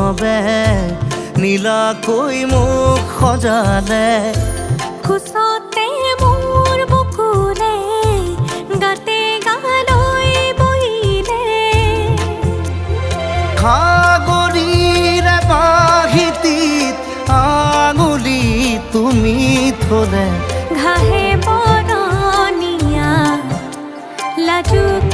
সবে নীলাকৈ মোক সজালে। খুচতে মোৰ বুকুৰে গাতে গালৈ বহিলে। খাগৰিৰে বাহিতিত আঙুলি তুমি থলে। ঘাঁহে বৰণীয়া লাজুকী।